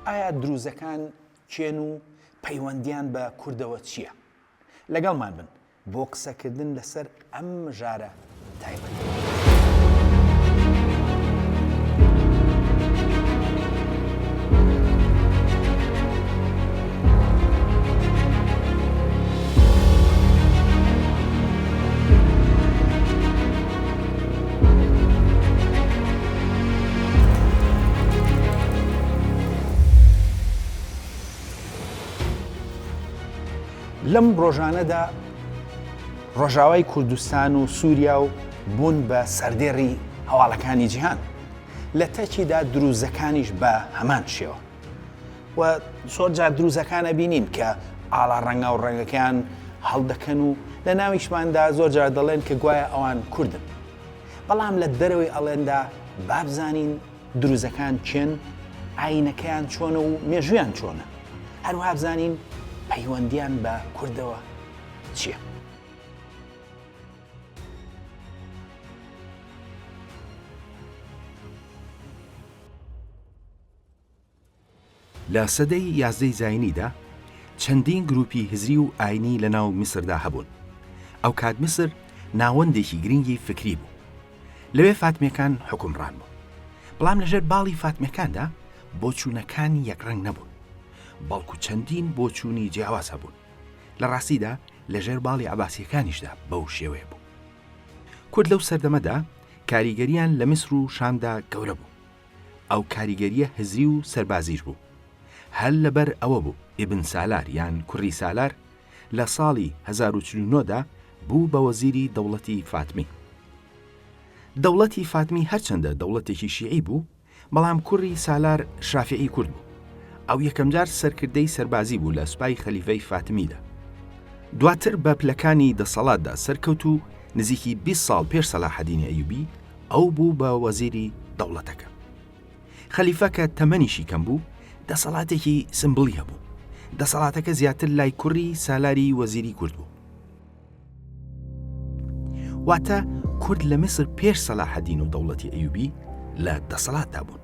ئایا دروزەکان کێن و پەیوەندیان بە کوردەوە چییە؟ لەگەڵمان بن بۆ قسەکردن لەسەر ئەم مژارە تایبەتە. لەم ڕۆژانەدا ڕۆژاوای کوردستان و سووریا و بوون بە سەردێڕی هەواڵەکانی جیهان لە تەکیدا دروزەکانیش بە هەمان شێوە و زۆر جار دروزەکانە بینین کە ئاڵا ڕەنگا و ڕەنگەکان هەڵدەکەن و لە ناویشماندا زۆر جار دەڵێن کە گوایە ئەوان کوردن بەڵام لە دەرەوەی ئەڵێندا بابزانین دروزەکان کێن، ئایینەکەیان چۆنە و مێژوویان چۆنە؟ هەروەها بزانین پەیوەندییان بە کوردەوە چییە؟ لە سەدەی یازدەی زاینیدا چەندین گروپی هزری و ئاینی لە ناو میسردا هەبوون. ئەوکات میسر ناوەندێکی گرنگی فکری بوو. لەوێ فاتمیەکان حوکمڕان بوون. بەڵام لەژێر باڵی فاتمیەکاندا بۆچوونەکان یەکڕەنگ نەبوون، بەڵکو چەندین بۆچوونی جیاواز هەبوون. لە ڕاستیدا لەژێر باڵی عەباسیەکانیشدا بەو شێوەیە بوو. کورد لەو سەردەمەدا کاریگەریان لە میسر و شامدا گەورە بوو. ئەو کاریگەرییە هزری و سەربازیش بوو. هەر لەبەر ئەوە بوو ئیبن سالار یان کوڕی سالار لە ساڵی 1049 دا بوو بە وەزیری دەوڵەتی فاتمی. دەوڵەتی فاتمی هەرچەندە دەوڵەتێکی شیعی بوو، بەڵام کوڕی سالار شافیعی کورد بوو. ئەو یەکەمجار سەرکردەی سەربازی بوو لە سوپای خەلیفەی فاتمیدا. دواتر بە پلەکانی دەسەڵاتدا سەرکەوت و نزیکی 20 ساڵ پێش سەلاحەدینی ئەیوبی ئەو بوو بە وەزیری دەوڵەتەکە. خەلیفە کە تەمەنیشی کەم بوو، دەسەڵاتێکی سمبڵی هەبوو. دەسەڵاتەکە زیاتر لای کوڕی سالاری وەزیری کورد بوو. واتە کورد لە میسر پێش سەلاحەدین و دەوڵەتی ئەیوبی لە دەسەڵاتدا بوون.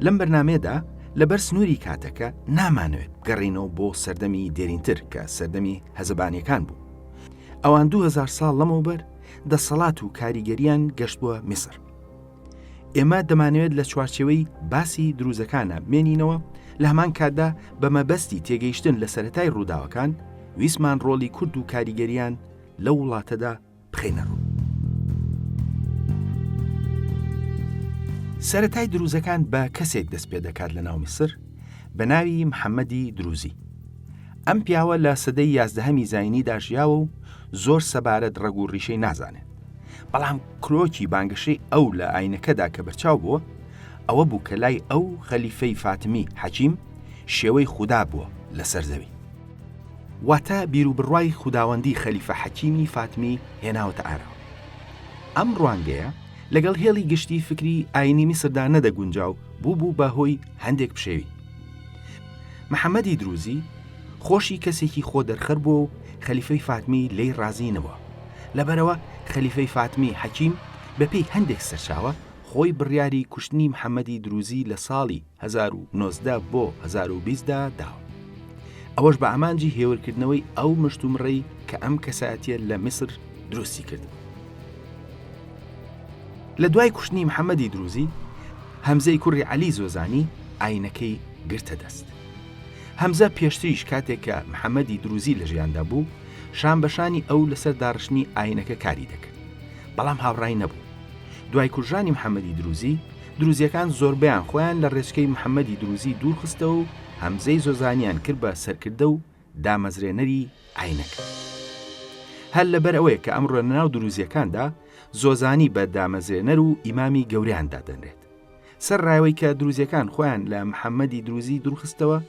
لەم بەرنامەیەدا لەبەر سنووری کاتەکە نامانەوێت بگەڕێینەوە بۆ سەردەمی دێرینتر کە سەردەمی هەزەبانیەکان بوو. ئەوان 2000 ساڵ لەمەوبەر دەسەڵات و کاریگەریان گەشتبووە میسر. ئێمە دەمانەوێت لە چوارچێوەی باسی دروزەکانە بمێنینەوە، لە هەمان کاتدا بە مەبەستی تێگەیشتن لە سەرەتای ڕووداوەکان، ویستمان ڕۆڵی کورد و کاریگەریان لەو وڵاتەدا بخەینە ڕوو. سەرەتای دروزەکان بە کەسێک دەست پێ دەکات لە ناو میسر بە ناوی محەممەدی دروزی. ئەم پیاوە لە سەدەی یازدەهەمی زاینیدا ژیاوە و زۆر سەبارەت ڕەگ و ڕیشەی نازانێت. بەڵام کرۆکی بانگەشەی ئەو لە ئاینەکەدا کە بەرچاو بووە، ئەوە بوو کە لای ئەو خەلیفەی فاتمی حەکیم شێوەی خودا بووە لەسەر زەوی. واتە بیروبڕوای خوداوەندی خەلیفە حەکیمی فاتمی هێناوەتە ئاراوە. ئەم ڕوانگەیە لەگەڵ هێڵی گشتی فکری ئاینی میسردا نەدەگونجا و بووبوو بە هۆی هەندێک پشێوی. محەمەدی دروزی خۆشی کەسێکی خۆ دەرخەر بووە و خەلیفەی فاتمی لێی ڕازی نەبووە. لەبەرئەوە خەلیفەی فاتمی حەکیم بەپێی هەندێک سەرچاوە خۆی بڕیاری کوشتنی محەمەدی دروزی لە ساڵی 1019 بۆ 1020 دا داوە. ئەوەش بە ئامانجی هێورکردنەوەی ئەو مشتومڕەی کە ئەم کەسایەتیە لە میسر دروستی کردبوو. لە دوای کوشتنی محەمەدی دروزی، هەمزەی کوڕی عەلی زۆزانی ئاینەکەی گرتە دەست. هەمزە پێشتریش کاتێک کە محەمەدی دروزی لە ژیاندا بوو، شان بە شانی ئەو لەسەر داڕشتنی ئاینەکە کاری دەکرد، بەڵام هاوڕای نەبوو. دوای کوژرانی محەمەدی دروزی، دروزییەکان زۆربەیان خۆیان لە ڕێچکەی محەمەدی دروزی دوور خستەوە و هەمزەی زۆزانیان کرد بە سەرکردە و دامەزرێنەری ئاینەکە. هەر لەبەر ئەوەیە کە ئەمڕۆ لەناو دروزییەکاندا زۆزانی بە دامەزرێنەر و ئیمامی گەورەیان دادەنرێت. سەر ڕایەوەی کە دروزیەکان خۆیان لە محەممەدی دروزی دوورخستەوە،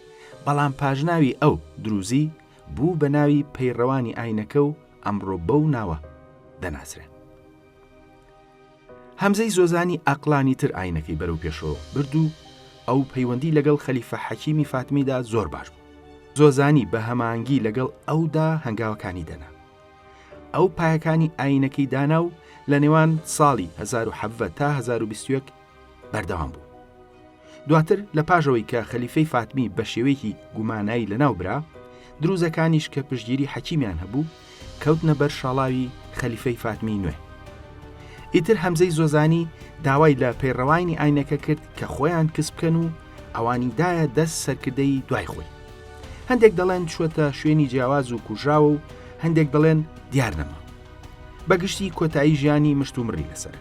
بەڵام پاژناوی ئەو، دروزی، بوو بە ناوی پەیڕەوانی ئاینەکە و ئەمڕۆ بەو ناوە دەناسرێن. هەمزەی زۆزانی ئەقڵانی تر ئاینەکەی بەرەو پێشەوە برد و ئەو پەیوەندی لەگەڵ خەلیفە حەکیمی فاتمیدا زۆر باش بوو. زۆزانی بە هەماهەنگی لەگەڵ ئەودا هەنگاوەکانی دەنا. ئەو پایەکانی ئایینەکەی دانا و لە نێوان ساڵی 1017 تا 1021 بەردەوام بوو. دواتر لە پاش ئەوەی کە خەلیفەی فاتمی بە شێوەیەکی گومانایی لەناو برا، دروزەکانیش کە پشتگیری حەکیمیان هەبوو، کەوتنە بەر شاڵاوی خەلیفەی فاتمی نوێ. ئیتر هەمزەی زۆزانی داوای لە پەیڕەوانی ئاینەکە کرد کە خۆیان کز بکەن و ئەوانی دایە دەست سەرکردەی دوای خۆی. هەندێک دەڵێن چووەتە شوێنی جیاواز و کوژراوە و هەندێک دەڵێن دیار نەما. بە گشتی کۆتایی ژیانی مشتومڕی لەسەرە.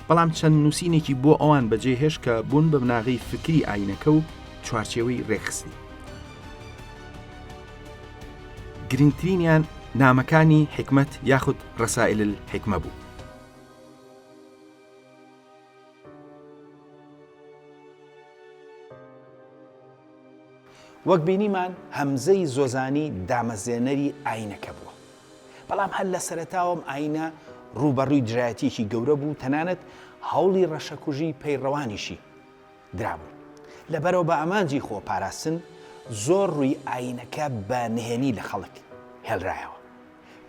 بەڵام چەند نووسینێکی بۆ ئەوان بەجێ هێشت کە بوون بە بناغەی فکری ئاینەکە و چوارچێوەی ڕێکخستنی. گرنگترینیان نامەکانی حیکمەت یاخود رسائل الحکمە بوو. وەک بینیمان هەمزەی زۆزانی دامەزرێنەری ئاینەکە بووە. بەڵام هەر لە سەرەتاوە ئەم ئاینە ڕووبەڕووی دژایەتییەکی گەورە بوو، تەنانەت هەوڵی ڕەشەکوژی پەیڕەوانیشی درابوو. لەبەرئەوە بە ئامانجی خۆ پاراستن زۆر ڕووی ئاینەکە بە نهێنی لە خەڵک هێلرایەوە.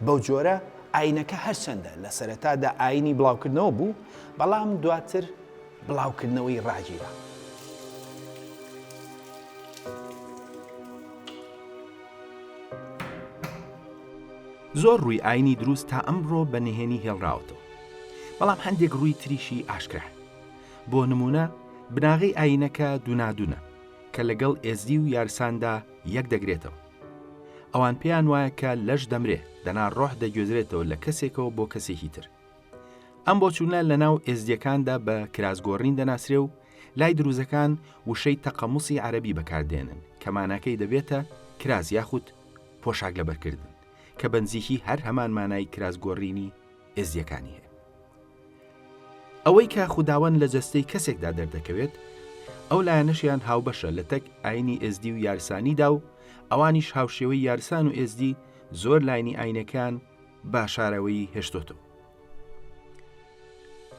بەو جۆرە ئاینەکە هەرچەندە لە سەرەتادا ئاینی بڵاوکردنەوە بوو، بەڵام دواتر بڵاوکردنەوەی ڕاگیرا. زۆر ڕووی ئاینی دروست تا ئەمڕۆ بە نهێنی هێڵراوەتەوە، بەڵام هەندێک ڕووی تریشی ئاشکرایە. بۆ نموونە بناغەی ئایینەکە دونادونە کە لەگەڵ ئێزدی و یارساندا یەک دەگرێتەوە. ئەوان پێیان وایە کە لەش دەمرێ دەنا ڕۆح دەگوێزرێتەوە لە کەسێکەوە بۆ کەسێکی تر. ئەم بۆچوونە لە ناو ئێزدییەکاندا بە کراس گۆڕین دەناسرێ و لای دروزەکان وشەی تەقەموسی عەرەبی بەکاردێنن کە ماناکەی دەبێتە کراس یاخود پۆشاک لەبەرکردن کە بەنزیکی هەر هەمان مانای کراس گۆڕینی ئێزدییەکانی هەیە. ئەوەی کە خوداوەند لە جەستەی کەسێکدا دەردەکەوێت، ئەو لایەنەشیان هاوبەشە لە تەک ئاینی ئێزدی و یارسانیدا و ئەوانیش هاوشێوەی یارسان و ئێزدی زۆر لاینی ئاینەکەیان بە شاراوەیی هێشتۆتەوە.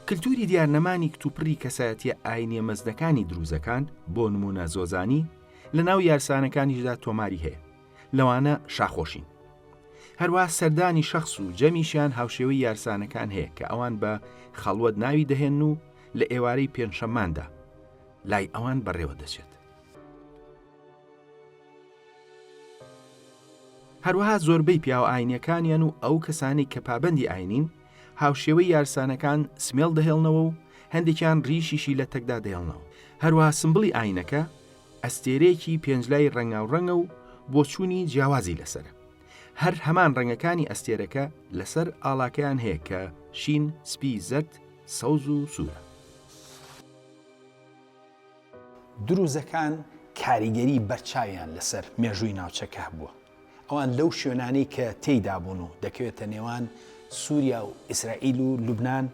کلتوری دیارنەمانی کتوپڕی کەسایەتیە ئاینیە مەزنەکانی دروزەکان، بۆ نمونە زۆزانی، لە ناو یارسانەکانیشدا تۆماری هەیە. لەوانە شاخۆشین. هەروا سەردانی شەخس و جەمیشیان هاوشێوەی یارسانەکان هەیە کە ئەوان بە خەڵوەت ناوی دەهێنن و لە ئێوارەی پێنجشەمماندا لای ئەوان بەڕێوە دەچێت. هەروەها زۆربەی پیاوە ئاینیەکانیان و ئەو کەسانەی کە پابەندی ئاینین هاوشێوەی یارسانەکان سمێڵ دەهێڵنەوە و هەندێکیان ڕیشیشی لە تەکدا دەهێڵنەوە. هەروەها سمبڵی ئاینەکە ئەستێرەیەکی پێنجلای ڕەنگاوڕەنگە و بۆچوونی جیاوازی لەسەرە. هەر هەمان ڕەنگەکانی ئەستێرەکە لەسەر ئاڵاکەیان هەیە کە شین، سپی، زەرد، سەوز و سوورە. دروزەکان کاریگەری بەرچاویان لەسەر مێژووی ناوچەکە هەبووە. ئەوان لەو شوێنانەی کە تێیدا بوون و دەکەوێتە نێوان سووریا و ئیسرائیل و لوبنان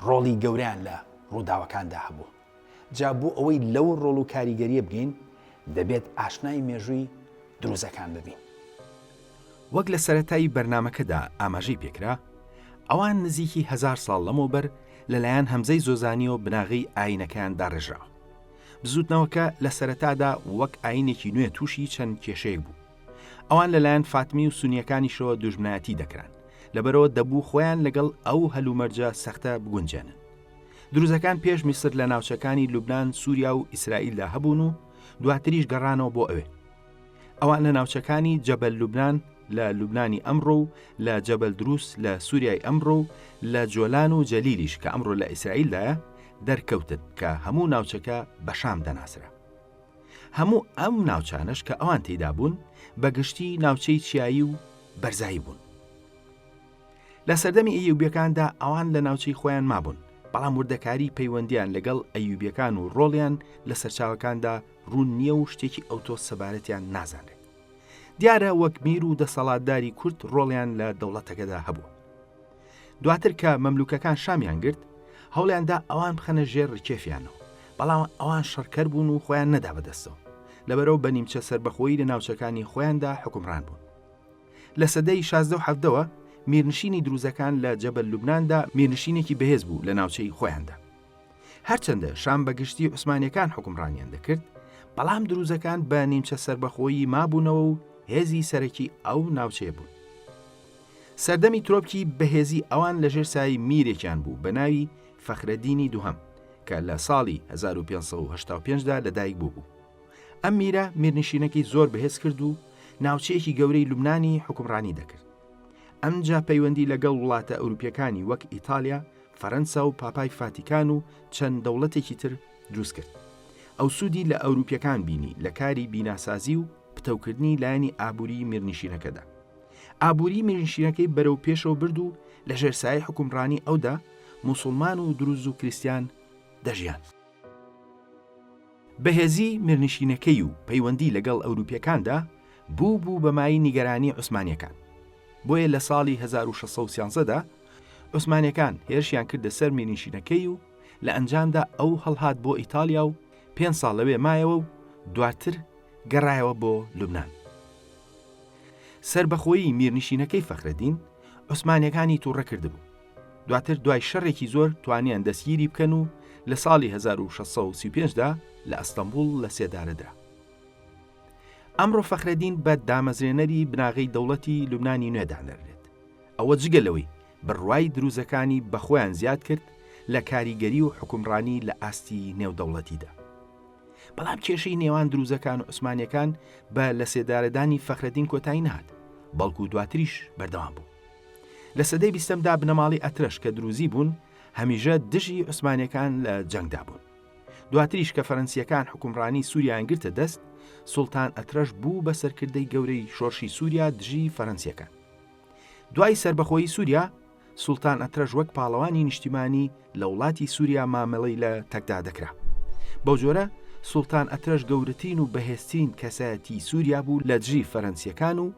ڕۆڵی گەورەیان لە ڕووداوەکاندا هەبووە. جا بۆ ئەوەی لەو ڕۆڵ و کاریگەرییە بگەین، دەبێت ئاشنای مێژووی دروزەکان ببین. وەک لە سەرەتای بەرنامەکەدا ئاماژەی پێکرا، ئەوان نزیکی هەزار ساڵ لەمەوبەر لەلایەن هەمزەی زۆزانییەوە بناغەی ئایینەکەیان داڕێژراوە. بزووتنەوەکە لە سەرەتادا وەک ئایینێکی نوێ تووشی چەند کێشەیەک بوو. ئەوان لەلایەن فاتمی و سونییەکانیشەوە دوژمنایەتی دەکران، لەبەرئەوە دەبوو خۆیان لەگەڵ ئەو هەلومەرجە سەختە بگونجێنن. دروزەکان پێش میسر لە ناوچەکانی لوبنان، سووریا و ئیسرائیلدا هەبوون و دواتریش گەڕانەوە بۆ ئەوێ. ئەوان لە ناوچەکانی جەبەل لوبنان لە لوبنانی ئەمڕۆ و لە جەبەل دروس لە سووریای ئەمڕۆ و لە جۆلان و جەلیلیش کە ئەمڕۆ لە ئیسرائیلدایە دەرکەوتن کە هەموو ناوچەکە بە شام دەناسرا. هەموو ئەم ناوچانەش کە ئەوان تێیدا بوون بە گشتی ناوچەی چیایی و بەرزایی بوون. لە سەردەمی ئەیوبیەکاندا ئەوان لە ناوچەی خۆیان مابوون، بەڵام وردەکاری پەیوەندیان لەگەڵ ئەیوبیەکان و ڕۆڵیان لە سەرچاوەکاندا ڕوون نییە و شتێکی ئەوتۆ سەبارەتیان نازانرێت. دیارە وەک میر و دەسەڵاتداری کورد ڕۆڵیان لە دەوڵەتەکەدا هەبووە. دواتر کە مەملوکەکان شامیان گرت، هەوڵیان دا ئەوان بخەنە ژێر ڕکێفیانەوە، بەڵام ئەوان شەڕکەر بوون و خۆیان نەدا بەدەستەوە، لەبەرئەوە بە نیمچە سەربەخۆیی لە ناوچەکانی خۆیاندا حوکمڕان بوون. لە سەدەی 16 و حەڤدەوە میرنشینی دروزەکان لە جەبەل لوبناندا میرنشینێکی بەهێز بوو لە ناوچەی خۆیاندا. هەرچەندە شام بە گشتی عوسمانیەکان حوکمڕانیان دەکرد، بەڵام دروزەکان بە نیمچە سەربەخۆیی مابوونەوە و هێزی سەرەکی ئەو ناوچەیە بوون. سەردەمی ترۆپکی بەهێزی ئەوان لەژێر سایەی میرێکیان بوو بە ناوی فەخرەدینی دووهەم. کە لە ساڵی 1585 دا لەدایک بوو بوو. ئەم میرە میرنشینەکەی زۆر بەهێز کرد و ناوچەیەکی گەورەی لوبنانی حوکمڕانی دەکرد. ئەمجا پەیوەندی لەگەڵ وڵاتە ئەوروپیەکانی وەک ئیتالیا، فەرەنسا و پاپای فاتیکان و چەند دەوڵەتێکی تر دروست کرد. ئەو سوودی لە ئەوروپیەکان بینی لە کاری بیناسازی و پتەوکردنی لایەنی ئابووری میرنشینەکەدا. ئابووری میرنشینەکەی بەرەو پێشەوە برد و لە ژێر سایەی حوکمڕانی ئەودا موسوڵمان و دروز و کریستیان دەژیان. بەهێزی میرنشینەکەی و پەیوەندی لەگەڵ ئەوروپیەکاندا بوو بوو بە مایەی نیگەرانی عوسمانیەکان. بۆیە لە ساڵی 1613 دا عوسمانیەکان هێرشیان کردە سەر میرنشینەکەی و لە ئەنجامدا ئەو هەڵهات بۆ ئیتاڵیا و پێنج ساڵ لەوێ مایەوە و دواتر گەڕایەوە بۆ لوبنان. سەربەخۆیی میرنشینەکەی فەخرەدین عوسمانیەکانی توڕە کردبوو. دواتر دوای شەڕێکی زۆر توانیان دەستگیری بکەن و لە ساڵی 1635 دا لە ئەستەنبوڵ لە سێدارە درا. ئەمڕۆ فەخرەدین بە دامەزرێنەری بناغەی دەوڵەتی لوبنانی نوێ دانەرێت. ئەوە جگە لەوەی بڕوای دروزەکانی بە خۆیان زیاد کرد لە کاریگەری و حوکمڕانی لە ئاستی نێودەوڵەتیدا. بەڵام کێشەی نێوان دروزەکان و عوسمانیەکان بە لەسێدارەدانی فەخرەدین کۆتایی نەهات، بەڵکو دواتریش بەردەوام بوو. لە سەدەی بیستەمدا بنەماڵەی ئەترەش کە دروزی بوون، هەمیشە دژی عوسمانیەکان لە جەنگدا بوون. دواتریش کە فەرەنسیەکان حوکمڕانی سوریایان گرتە دەست، سوڵتان ئەترەش بوو بە سەرکردەی گەورەی شۆرشی سوریا دژی فەرەنسیەکان. دوای سەربەخۆیی سوریا، سوڵتان ئەترەش وەک پاڵەوانی نیشتیمانی لە وڵاتی سوریا مامەڵەی لە تەکدا دەکرا. بەو جۆرە سوڵتان ئەترەش گەورەترین و بەهێزترین کەسایەتی سوریا بوو لە دژی فەرەنسیەکان و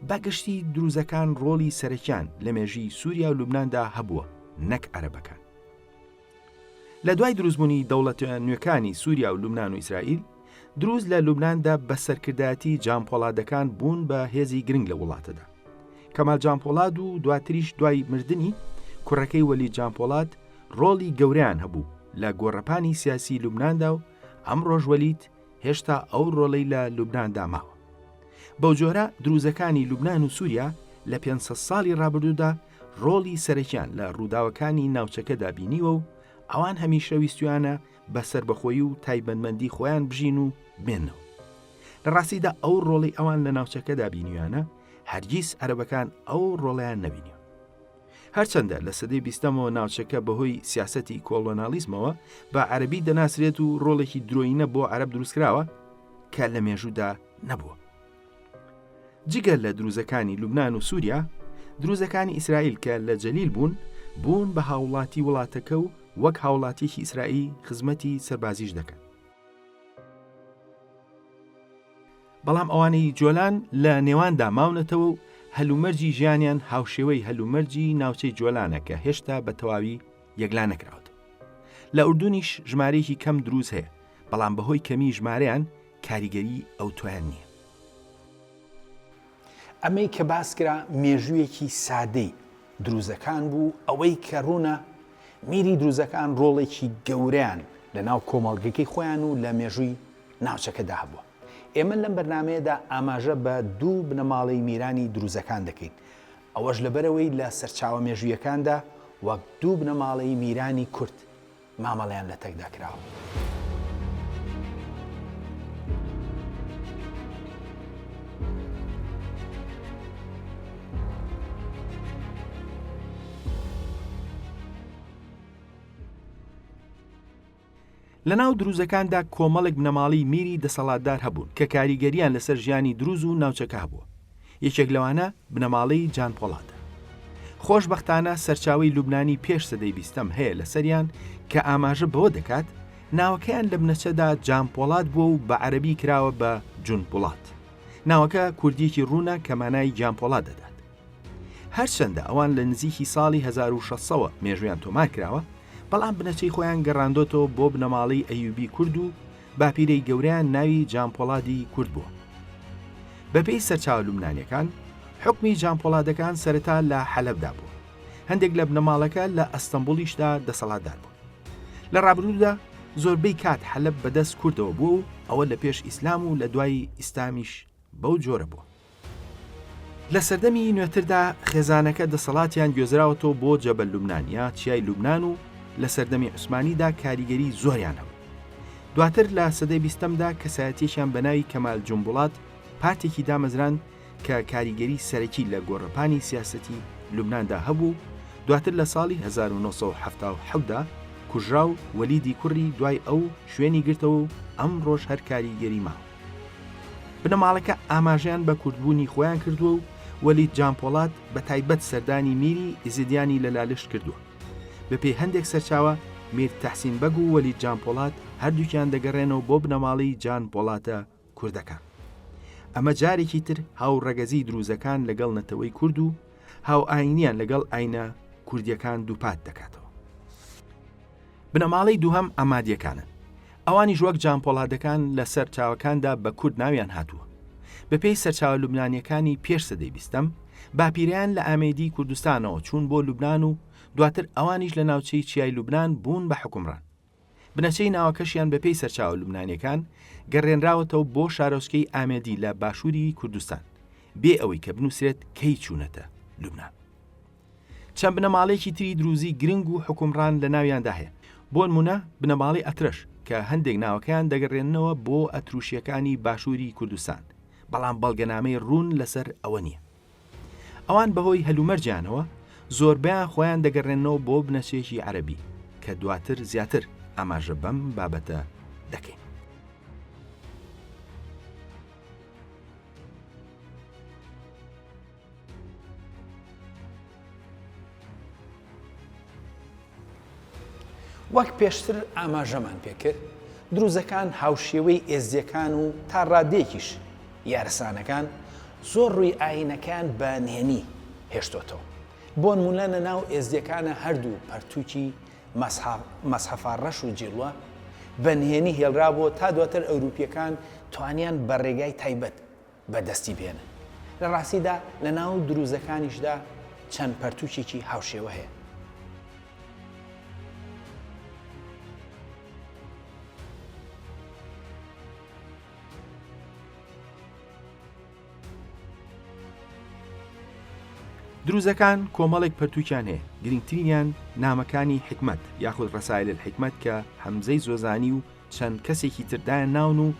بە گشتی دروزەکان ڕۆڵی سەرەکیان لە مێژووی سوریا و لوبناندا هەبووە نەک عەرەبەکان. لە دوای دروستبوونی دەوڵەتە نوێکانی سووریا و لوبنان و ئیسرائیل، دروز لە لوبناندا بە سەرکردایەتی جانپۆڵادەکان بوون بە هێزی گرنگ لە وڵاتەدا. کەمال جانپۆڵاد و دواتریش دوای مردنی، کوڕەکەی وەلید جانپۆڵاد ڕۆڵی گەورەیان هەبوو لە گۆڕەپانی سیاسی لوبناندا و ئەمڕۆش وەلید هێشتا ئەو ڕۆڵەی لە لوبناندا ماوە. بەوجۆرە دروزەکانی لوبنان و سووریا لە 500 ساڵی ڕابردوودا ڕۆڵی سەرەکیان لە ڕووداوەکانی ناوچەکەدا بینیوە و ئەوان هەمیشە ویستویانە بە سەربەخۆیی و تایبەتمەندی خۆیان بژین و بمێننەوە. لە ڕاستیدا ئەو ڕۆڵەی ئەوان لە ناوچەکەدا بینیویانە، هەرگیز عەرەبەکان ئەو ڕۆڵەیان نەبینیوە. هەرچەندە لە سەدەی بیستەمەوە ناوچەکە بەهۆی سیاسەتی کۆڵۆناڵیزمەوە بە عەرەبی دەناسرێت و ڕۆڵێکی درۆینە بۆ عەرەب دروستکراوە کە لە مێژوودا نەبووە. جگە لە دروزەکانی لوبنان و سووریا، دروزەکانی ئیسرائیل کە لە جەلیل بوون، بوون بە هاوڵاتی وڵاتەکە و وەک هاوڵاتیەکی ئیسرائیل خزمەتی سەربازیش دەکەن. بەڵام ئەوانەی جۆلان لە نێواندا ماونەتەوە و هەلومەرجی ژیانیان هاوشێوەی هەلومەرجی ناوچەی جۆلانە کە هێشتا بە تەواوی یەکلا نەکراوەتەوە. لە ئوردونیش ژمارەیەکی کەم دروز هەیە، بەڵام بەهۆی کەمی ژمارەیان کاریگەری ئەوتۆیان نییە. ئەمەی کە باس کرا مێژوویەکی سادەی دروزەکان بوو، ئەوەی کە ڕوونە میری دروزەکان ڕۆڵێکی گەورەیان لە ناو کۆمەڵگەکەی خۆیان و لە مێژووی ناوچەکەدا هەبووە. ئێمە لەم بەرنامەیەدا ئاماژە بە دوو بنەماڵەی میرانی دروزەکان دەکەین، ئەوەش لەبەرئەوەی لە سەرچاوە مێژوویەکاندا وەک دوو بنەماڵەی میرانی کورد مامەڵەیان لەتەکدا کراوە. لەناو دروزەکاندا کۆمەڵێک بنەماڵەی میری دەسەڵاتدار هەبوون کە کاریگەرییان لەسەر ژیانی دروز و ناوچەکە هەبووە. یەکێک لەوانە بنەماڵەی جان پۆڵادە. خۆشبەختانە سەرچاوەی لوبنانی پێش سەدەی بیستەم هەیە لەسەریان کە ئاماژە بەوە دەکات ناوەکەیان لە بنەچەدا جان پۆڵاد بووە و بە عەرەبی کراوە بە جون پوڵات. ناوەکە کوردییەکی ڕوونە کە مانای گیان پۆڵاد دەدات. هەرچەندە ئەوان لە نزیکی ساڵی 1600ەوە مێژوویان تۆمار کراوە، بەڵام بنەچەی خۆیان گەڕاندۆتەوە بۆ بنەماڵەی ئەیوبی کورد و باپیرەی گەورەیان ناوی جانپۆڵادی کورد بووە. بەپێی سەرچاوە لوبنانیەکان، حوکمی جانپۆڵادەکان سەرەتا لە حەلەبدا بووە. هەندێک لە بنەماڵەکە لە ئەستەنبوڵیشدا دەسەڵاتدار بوون. لە ڕابردوودا زۆربەی کات حەلەب بەدەست کوردەوە بووە و ئەوە لە پێش ئیسلام و لە دوای ئیستامیش بەو جۆرە بووە. لە سەردەمی نوێتردا خێزانەکە دەسەڵاتیان گوێزراوەتەوە بۆ جەبەل لوبنان یا چیای لوبنان و. لە سەردەمی عوسمانیدا کاریگەری زۆریان هەبوو. دواتر لە سەدەی بیستەمدا کەسایەتیەکیان بە ناوی کەمال جومبوڵات پارتێکی دامەزراند کە کاریگەری سەرەکی لە گۆڕەپانی سیاسەتی لوبناندا هەبوو و دواتر لە ساڵی 1977 دا کوژرا و وەلیدی کوڕی دوای ئەو شوێنی گرتەوە و ئەمڕۆش هەر کاریگەری ماوە. بنەماڵەکە ئاماژەیان بە کوردبوونی خۆیان کردووە و وەلید جانپۆڵات بە تایبەت سەردانی میری ئیزیدیانی لە لالشت کردووە. بەپێی هەندێک سەرچاوە، میر تەحسین بەگ و وەلید جانپۆڵات هەردووکیان دەگەڕێنەوە بۆ بنەماڵەی جان پۆڵاتە کوردەکان. ئەمە جارێکی تر هاوڕەگەزیی دروزەکان لەگەڵ نەتەوەی کورد و هاوئایینیان لەگەڵ ئایینە کوردییەکان دووپات دەکاتەوە. بنەماڵەی دووهەم عەمادییەکانن. ئەوانیش وەک جانپۆڵادەکان لە سەرچاوەکاندا بە کورد ناویان هاتووە. بەپێی سەرچاوە لوبنانییەکانی پێش سەدەی بیستەم، باپیرەیان لە ئامێدیی کوردستانەوە چوون بۆ لوبنان و دواتر ئەوانیش لە ناوچەی چیای لوبنان بوون بە حوکمڕان. بنەچەی ناوەکەشیان بەپێی سەرچاوە لوبنانییەکان گەڕێنراوەتەوە بۆ شارۆچکەی ئامێدی لە باشووری کوردستان، بێ ئەوەی کە بنووسرێت کەی چوونەتە لوبنان. چەند بنەماڵەیەکی تری دروزی گرنگ و حوکمڕان لە ناویاندا هەیە، بۆنمونە بنەماڵەی ئەترەش کە هەندێک ناوەکەیان دەگەڕێننەوە بۆ ئەتروشیەکانی باشوری کوردستان، بەڵام بەڵگەنامەی ڕوون لەسەر ئەوە نییە. ئەوان بەهۆی هەلومەرجیانەوە زۆربەیان خۆیان دەگەڕێننەوە بۆ بنەچەیەکی عەرەبی کە دواتر زیاتر ئاماژە بەم بابەتە دەکەین. وەک پێشتر ئاماژەمان پێکرد، دروزەکان هاوشێوەی ئێزدیەکان و تا ڕادەیەکیش یارسانەکان زۆر ڕووی ئایینەکەیان بە نهێنی هێشتۆتەوە. بۆنمونە لە ناو ئێزدیەکانە هەردوو پەرتووکی مەسحەفا ڕەش و جیڵوە بە نهێنی هێڵرابووە تا دواتر ئەوروپیەکان توانیان بە ڕێگای تایبەت بە دەستی بهێنن. لە ڕاستیدا لە ناو دروزەکانیشدا چەند پەرتووکێکی هاوشێوە هەیە. دروزەکان کۆمەڵێک پەرتووکیان هەیە، گرنگترینیان نامەکانی حیکمەت یاخود رسائل الحکمت کە حەمزەی زۆزانی و چەند کەسێکی تر دایان ناون و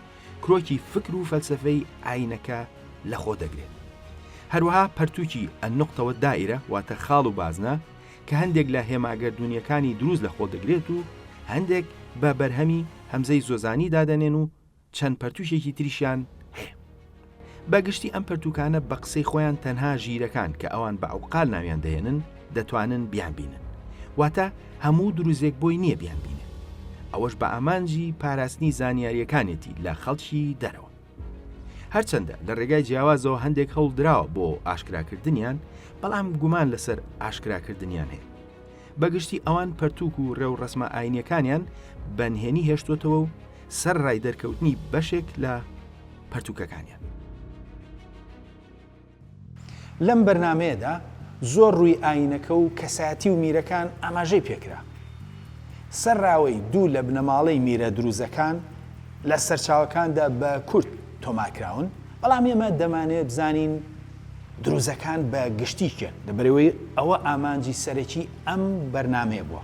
کرۆکی فکر و فەلسەفەی ئاینەکە لەخۆ دەگرێت. هەروەها پەرتووکی، النقطە والدائرە، واتە خاڵ و بازنە، کە هەندێک لە هێما گەردوونییەکانی دروز لەخۆ دەگرێت و هەندێک بە بەرهەمی هەمزەی زۆزانی دادەنێن و چەند پەرتوکێکی تریشیان هەیە. بە گشتی ئەم پەرتوکانە بە قسەی خۆیان تەنها ژیرەکان کە ئەوان بە عوقال ناویان دەهێنن دەتوانن بیانبینن. واتە هەموو دروزێک بۆی نییە بیانبینێت. ئەوەش بە ئامانجی پاراستنی زانیارییەکانێتی لە خەڵکی دەرەوە. هەرچەندە لە ڕێگای جیاوازەوە هەندێک هەوڵ دراوە بۆ ئاشکراکردنیان، بەڵام گومان لەسەر ئاشکراکردنیان هەیە. بە گشتی ئەوان پەرتووک و ڕێوڕەسمە ئاینییەکانیان بە نهێنی هێشتۆتەوە و سەرڕای دەرکەوتنی بەشێک لە پەرتووکەکانیان. لەم بەرنامەیەدا زۆر ڕووی ئاینەکە و کەسایەتی و میرەکان ئاماژەی پێکرا. سەرراوەی دوو لە بنەماڵەی میرە دروزەکان لە سەرچاوەکاندا بە کورد تۆمارکراون، بەڵام ئێمە دەمانەوێت بزانین دروزەکان بە گشتی کێن، لەبەرئەوەی ئەوە ئامانجی سەرەکی ئەم بەرنامەیە بووە.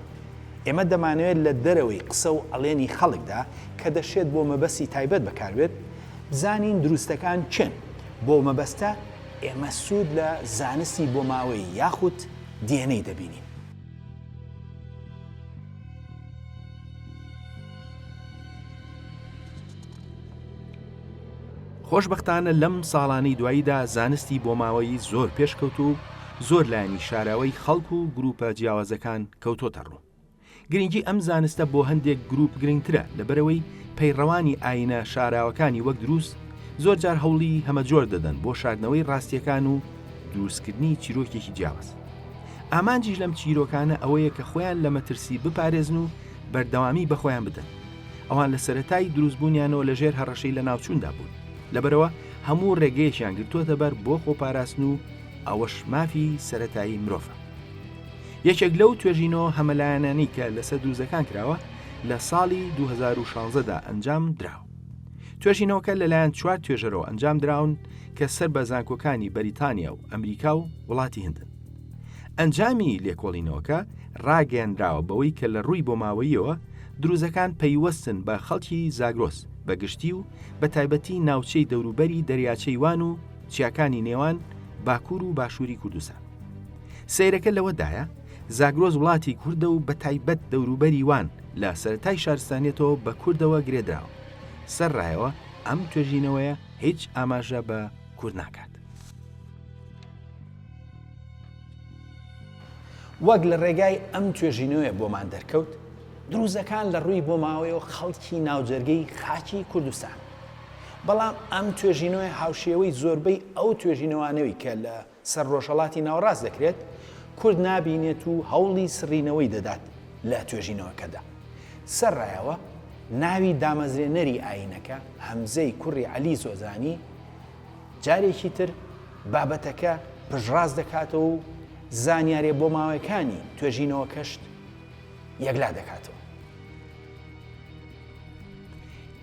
ئێمە دەمانەوێت لە دەرەوەی قسە و ئەڵێنی خەڵکدا کە دەشێت بۆ مەبەستی تایبەت بەکاربێت، بزانین دروستەکان کێن، بۆ مەبەستە ئێمە سوود لە زانستی بۆماوەیی یاخود DNA دەبینین. خۆشبەختانە لەم ساڵانەی دواییدا زانستی بۆماوەیی زۆر پێشکەوتووە و زۆر لایەنی شاراوەی خەڵک و گروپە جیاوازەکان کەوتۆتە ڕوو. گرنگی ئەم زانستە بۆ هەندێک گروپ گرنگترە لەبەرئەوەی پەیڕەوانی ئایینە شاراوەکانی وەک دروز زۆرجار هەوڵی هەمەجۆر دەدەن بۆ شاردنەوەی ڕاستییەکان و دروستکردنی چیرۆکێکی جیاواز. ئامانجیش لەم چیرۆکانە ئەوەیە کە خۆیان لە مەترسی بپارێزن و بەردەوامی بە خۆیان بدەن. ئەوان لە سەرەتای دروستبوونیانەوە لە ژێر هەڕەشەی لەناوچووندا بوون، لەبەرئەوە هەموو ڕێگەیەکیان گرتووەتە بەر بۆ خۆپاراستن و ئەوەش مافی سەرەتایی مرۆڤە. یەکێک لەو توێژینەوە هەمەلایەنانەی کە لەسەر دروزەکان کراوە لە ساڵی 2016 دا ئەنجام دراوە. توێژینەوەکە لەلایەن چوار توێژەرەوە ئەنجام دراون کە سەر بە زانکۆکانی بەریتانیا و ئەمریکا و وڵاتی هندن. ئەنجامی لێکۆڵینەوەکە ڕاگەیەنراوە بەوەی کە لە ڕووی بۆماوەییەوە دروزەکان پەیوەستن بە خەڵکی زاگرۆس بە گشتی و بە تایبەتی ناوچەی دەوروبەری دەریاچەی وان و چیاکانی نێوان باکوور و باشووری کوردستان. سەیرەکە لەوەدایە زاگرۆس وڵاتی کوردە و بە تایبەت دەوروبەری وان لە سەرەتای شارستانیەتەوە بە کوردەوە گرێدراوە. سەرڕایەوە ئەم توێژینەوەیە هیچ ئاماژە بە کورد ناکات. وەک لە ڕێگای ئەم توێژینەوەیە بۆمان دەرکەوت، دروزەکان لە ڕووی بۆماوەیەوە خەڵکی ناوجەرگەی خاکی کوردستان. بەڵام ئەم توێژینەوەیە هاوشێوەی زۆربەی ئەو توێژینەوانەوی کە لە سەر ڕۆژهەڵاتی ناوەڕاست دەکرێت، کورد نابینێت و هەوڵی سڕینەوەی دەدات لە توێژینەوەکەدا. سەرڕایەوە ناوی دامەزرێنەری ئایینەکە، هەمزەی کوڕی عەلی زۆزانی، جارێکی تر بابەتەکە پشتڕاست دەکاتەوە و زانیاریە بۆماوەکانی توێژینەوەکەشت یەکلا دەکاتەوە.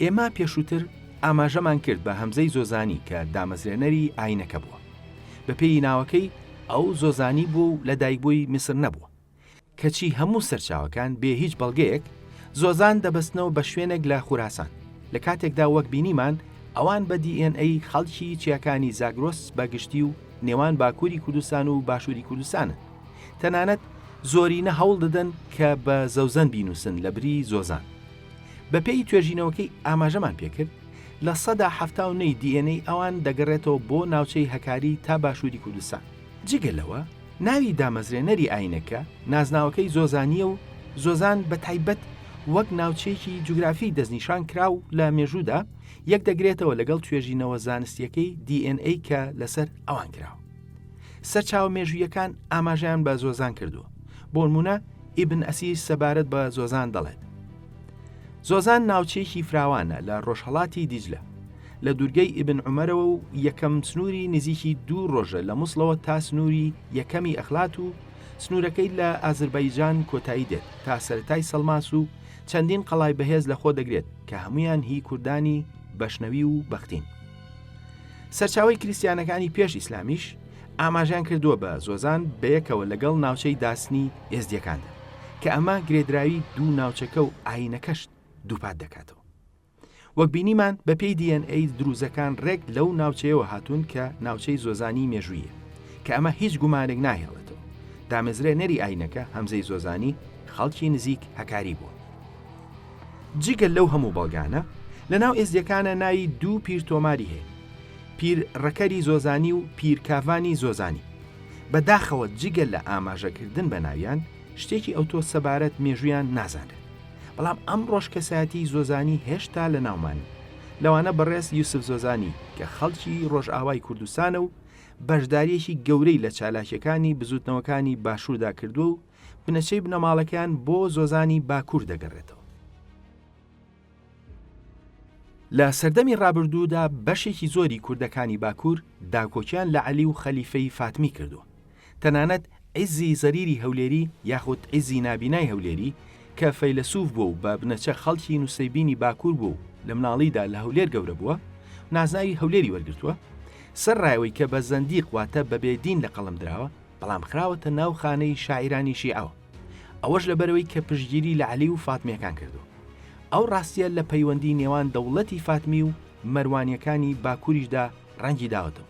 ئێمە پێشووتر ئاماژەمان کرد بە هەمزەی زۆزانی کە دامەزرێنەری ئایینەکە بووە. بەپێی ناوەکەی ئەو زۆزانی بووە و لەدایکبووی میسر نەبووە. کەچی هەموو سەرچاوەکان بێ هیچ بەڵگەیەک زۆزان دەبەستنەوە بە شوێنێک لە خوراسان، لە کاتێکدا وەک بینیمان ئەوان بە DNA خەڵکی چیاکانی زاگرۆس بە گشتی و نێوان باکووری کوردستان و باشووری کوردستانن. تەنانەت زۆرینە هەوڵ دەدەن کە بە زەوزەن بینووسن لە بری زۆزان. بە پێی توێژینەوەکەی ئاماژەمان پێکرد، 79% ی DNA ئەوان دەگەڕێتەوە بۆ ناوچەی هەکاری تا باشووری کوردستان. جگە لەوە ناوی دامەزرێنەری ئاینەکە نازناوەکەی زۆزانییە و زۆزان بە تایبەت وەک ناوچەیەکی جوگرافی دەستنیشان کراو لە مێژوودا یەک دەگرێتەوە لەگەڵ توێژینەوە زانستییەکەی DNA کە لەسەر ئەوان کراوە. سەرچاوە مێژوویەکان ئاماژەیان بە زۆزان کردووە. بۆنمونە ئیبن ئەسیر سەبارەت بە زۆزان دەڵێت، زۆزان ناوچەیەکی فراوانە لە ڕۆژهەڵاتی دیجلە، لە دوورگەی ئیبن عومەرەوە و یەکەم سنووری نزیکی دوو ڕۆژە لە موسڵەوە تا سنووری یەکەمی ئەخلات و سنوورەکەی لە ئازربایجان کۆتایی دێت تا سەرەتای سەڵماس و چەندین قەڵای بەهێز لە خۆ دەگرێت کە هەموویان هی کوردانی بەشنەوی و بەختین. سەرچاوەی کریستیانەکانی پێش ئیسلامیش ئاماژەیان کردووە بە زۆزان بەیەکەوە لەگەڵ ناوچەی داسنی ئێزدیەکاندا کە ئەمە گرێدراوی دوو ناوچەکە و ئایینەکەشت دووپات دەکاتەوە. وەک بینیمان بە پێی DNA دروزەکان ڕێک لەو ناوچەیەوە هاتوون کە ناوچەی زۆزانی مێژوویە کە ئەمە هیچ گومانێک ناهێڵێتەوە دامەزرێنەری ئاینەکە هەمزەی زۆزانی خەڵکی نزیک هەکاری بووە. جگە لەو هەموو بەڵگانە لە ناو ئێزدیەکانە ناوی دوو پیر تۆماری هەیە پیر ڕەکەری زۆزانی و پیر کاڤانی زۆزانی بە داخەوە جگە لە ئاماژەکردن بە ناویان شتێکی ئەوتۆ سەبارەت مێژوویان نازانرێت بەڵام ئەمڕۆش کەسایەتی زۆزانی هێشتا لە ناومانن لەوانە بەڕێز یوسف زۆزانی کە خەڵکی ڕۆژئاوای کوردستانە و بەشداریەکی گەورەی لە چالاکیەکانی بزوتنەوەکانی باشووردا کردووە و بنەچەی بنەماڵەکەیان بۆ زۆزانی باکوور دەگەڕێتەوە. لە سەردەمی ڕابردوودا بەشێکی زۆری کوردەکانی باکوور داکۆکیان لە عەلی و خەلیفەی فاتمی کردووە. تەنانەت عیزی زەریری هەولێری یاخود عیزی نابینای هەولێری کە فەیلەسوف بووە و بە بنەچە خەڵکی نوسەیبینی باکوور بووە و لە مناڵیدا لە هەولێر گەورە بووە، نازناوی هەولێری وەرگرتووە، سەرڕایەوەی کە بە زەندیق واتە بە بێ دین لە قەڵەم دراوە، بەڵام خراوەتە ناو خانەی شاعیرانی شیعەوە. ئەوەش لەبەرئەوەی کە پشتگیری لە عەلی و فاتمیەکان کردووە. ئەو ڕاستیە لە پەیوەندی نێوان دەوڵەتی فاتمی و مەروانیەکانی باکوریشدا ڕەنگی داوەتەوە.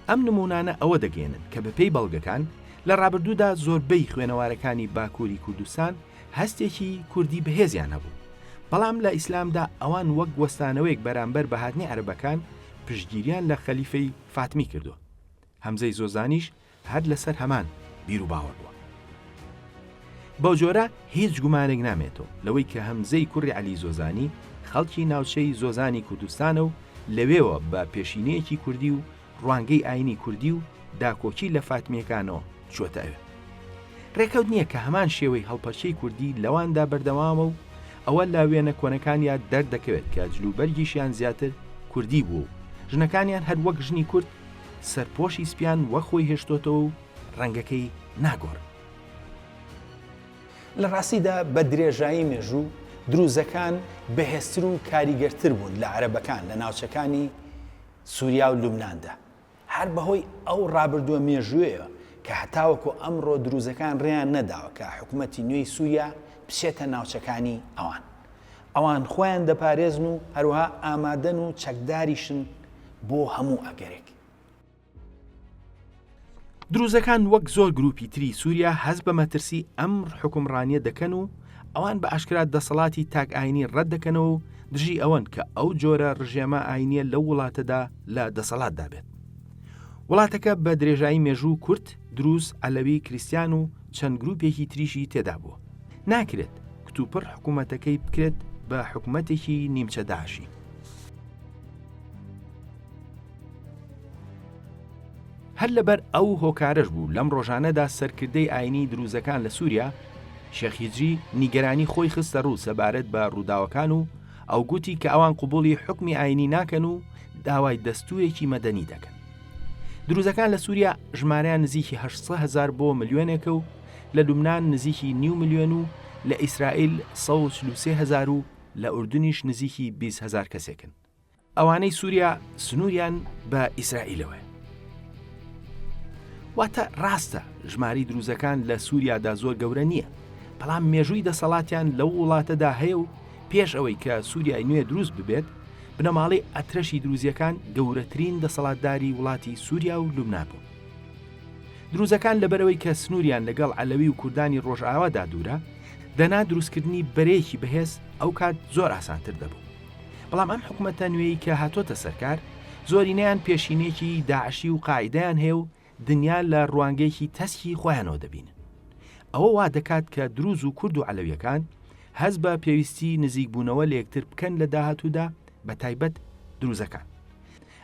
ئەم نموونانە ئەوە دەگەیەنن کە بەپێی بەڵگەکان لە ڕابردوودا زۆربەی خوێنەوارەکانی باکووری کوردستان هەستێکی کوردی بەهێزیان هەبوو. بەڵام لە ئیسلامدا ئەوان وەک وەستانەوەیەک بەرامبەر بە هاتنی عەرەبەکان پشتگیریان لە خەلیفەی فاتمی کردووە. هەمزەی زۆزانیش هەر لەسەر هەمان بیروباوەڕ بووە. بەوجۆرە هیچ گومانێک نامێتەوە لەوەی کە هەمزەی کوڕی عەلی زۆزانی خەڵکی ناوچەی زۆزانی کوردستانە و لەوێوە بە پێشینەیەکی کوردی و ڕوانگەی ئاینی کوردی و داکۆکی لە فاتمییەکانەوە چووەتە ئەوێ. ڕێکەوت نییە کە هەمان شێوەی هەڵپەرچەی کوردی لەواندا بەردەوامە و ئەوە لە وێنە کۆنەکانیا دەردەکەوێت کە جلوبەرگیشیان زیاتر کوردی بووە و ژنەکانیان هەر وەک ژنی کورد سەرپۆشی سپیان وەک خۆی هێشتۆتەوە و ڕەنگەکەی ناگۆڕن. لە ڕاستیدا بە درێژایی مێژوو دروزەکان بەهێزتر و کاریگەرتر بوون لە عەرەبەکان لە ناوچەکانی سوریا و لوبناندا، هەر بەهۆی ئەو ڕابردووە مێژوویەوە. کە هەتاوەکو ئەمڕۆ دروزەکان ڕێیان نەداوە کە حکومەتی نوێی سووریا بچێتە ناوچەکانی ئەوان. ئەوان خۆیان دەپارێزن و هەروەها ئامادەن و چەکداریشن بۆ هەموو ئەگەرێک. دروزەکان وەک زۆر گروپی تری سووریا هەست بە مەترسی ئەم حوکمڕانییە دەکەن و ئەوان بە ئاشکرا دەسەڵاتی تاک ئاینی ڕەت دەکەنەوە و دژی ئەوەن کە ئەو جۆرە ڕژێمە ئاینیە لەو وڵاتەدا لە دەسەڵاتدا بێت. وڵاتەکە بە درێژایی مێژوو کورد، دروز، عەلەوی، کریستیان و چەند گروپێکی تریشی تێدا بووە. ناکرێت کتوپڕ حکومەتەکەی بکرێت بە حکومەتێکی نیمچە داعشی. هەر لەبەر ئەو هۆکارەش بوو لەم ڕۆژانەدا سەرکردەی ئاینی دروزەکان لە سووریا، شێخ هیجری نیگەرانی خۆی خستە ڕوو سەبارەت بە ڕووداوەکان و ئەو گوتی کە ئەوان قبوڵی حوکمی ئاینی ناکەن و داوای دەستوورێکی مەدەنی دەکەن. دروزەکان لە سووریا ژمارەیان نزیکی 800 هەزار بۆ ملیۆنێکە و لە لوبنان نزیکی نیو ملیۆن و لە ئیسرائیل 143 هەزار و لە ئوردنیش نزیکی 20 هەزار کەسێکن. ئەوانەی سووریا سنووریان بە ئیسرائیلەوەیە. واتە ڕاستە ژمارەی دروزەکان لە سووریادا زۆر گەورە نییە، بەڵام مێژووی دەسەڵاتیان لەو وڵاتەدا هەیە و پێش ئەوەی کە سووریای نوێ دروست ببێت، بنەماڵەی ئەترەشی دروزیەکان گەورەترین دەسەڵاتداری وڵاتی سووریا و لوبنان بوون. دروزەکان لەبەرئەوەی کە سنووریان لەگەڵ عەلەوی و کوردانی ڕۆژئاوادا دوورە، دەنا دروستکردنی بەرەیەکی بەهێز ئەوکات زۆر ئاسانتر دەبوو. بەڵام ئەم حکومەتە نوێی کە هاتۆتە سەرکار زۆرینەیان پێشینەیەکی داعشی و قاعیدەیان هەیە و دنیا لە ڕوانگەیەکی تەسکی خۆیانەوە دەبینن. ئەوە وا دەکات کە دروز و کورد و عەلەویەکان هەست بە پێویستی نزیکبوونەوە لە یەکتر بکەن لە داهاتوودا بە تایبەت دروزەکان.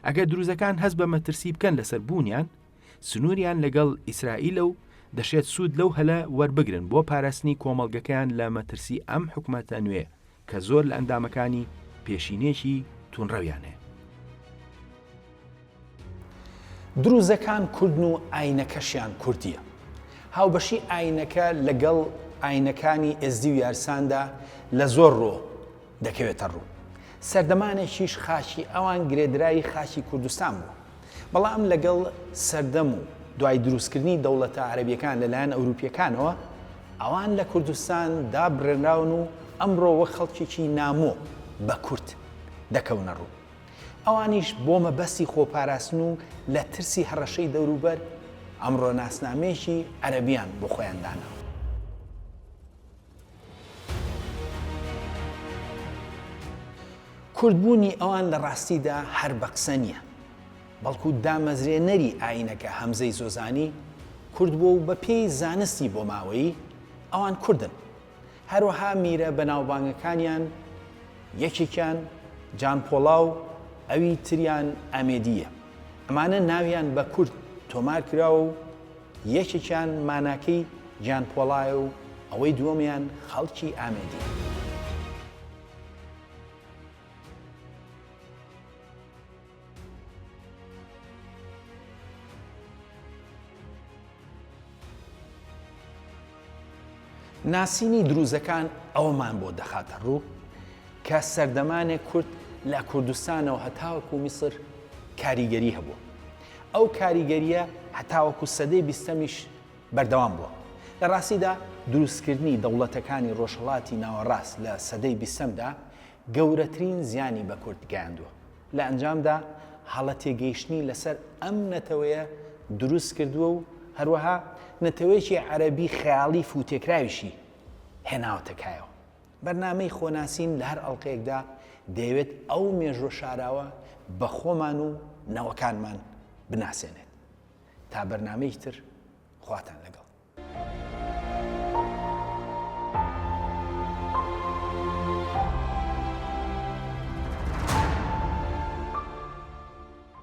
ئەگەر دروزەکان هەست بە مەترسی بکەن لەسەر بوونیان، سنووریان لەگەڵ ئیسرائیلە و دەشێت سوود لەو هەلە وەربگرن بۆ پاراستنی کۆمەڵگەکەیان لە مەترسی ئەم حکومەتە نوێیە کە زۆر لە ئەندامەکانی پێشینەیەکی توندڕەویان هەیە. دروزەکان کوردن و ئاینەکەشیان کوردییە. هاوبەشی ئاینەکە لەگەڵ ئاینەکانی ئێزدی و یارساندا لە زۆر ڕووە دەکەوێتە ڕوو. سەردەمانێکیش خاکی ئەوان گرێدراوی خاکی کوردستان بووە. بەڵام لەگەڵ سەردەم و دوای دروستکردنی دەوڵەتە عەرەبیەکان لەلایەن ئەوروپیەکانەوە، ئەوان لە کوردستان دابڕێنراون و ئەمڕۆ وەک خەڵکێکی نامۆ بە کورد دەکەونە ڕوو. ئەوانیش بۆ مەبەستی خۆپاراستن و لە ترسی هەڕەشەی دەوروبەر، ئەمڕۆ ناسنامەیەکی عەرەبیان بۆ خۆیان داناوە. کوردبوونی ئەوان لە ڕاستیدا هەر بە قسە نییە، بەڵکو دامەزرێنەری ئایینەکە هەمزەی زۆزانی کورد بووە و بەپێی زانستی بۆماوەیی ئەوان کوردن. هەروەها میرە بەناوبانگەکانیان یەکێکیان جان پۆڵا و ئەوی تریان ئامێدییە. ئەمانە ناویان بە کورد تۆمار کراوە و یەکێکیان ماناکەی گیان پۆڵایە و ئەوەی دووەمیان خەڵکی ئامێدییە. ناسینی دروزەکان ئەوەمان بۆ دەخاتە ڕوو کە سەردەمانێک کورد لە کوردستانەوە هەتاوەکو میسر کاریگەری هەبووە. ئەو کاریگەرییە هەتاوەکو سەدەی بیستەمیش بەردەوام بووە. لە ڕاستیدا دروستکردنی دەوڵەتەکانی ڕۆژهەڵاتی ناوەڕاست لە سەدەی بیستەمدا گەورەترین زیانی بە کورد گەیاندووە. لە ئەنجامدا هەڵە تێگەیشتنی لەسەر ئەم نەتەوەیە دروست کردووە و هەروەها نەتەوەیەکی عەرەبی خەیاڵی فووتێکراویشی هێناوەتە کایەوە. بەرنامەی خۆناسین لە هەر ئەڵقەیەکدا دەیەوێت ئەو مێژووە شاراوە بە خۆمان و نەوەکانمان بناسێنێت. تا بەرنامەیەکی تر خواتان لەگەڵ.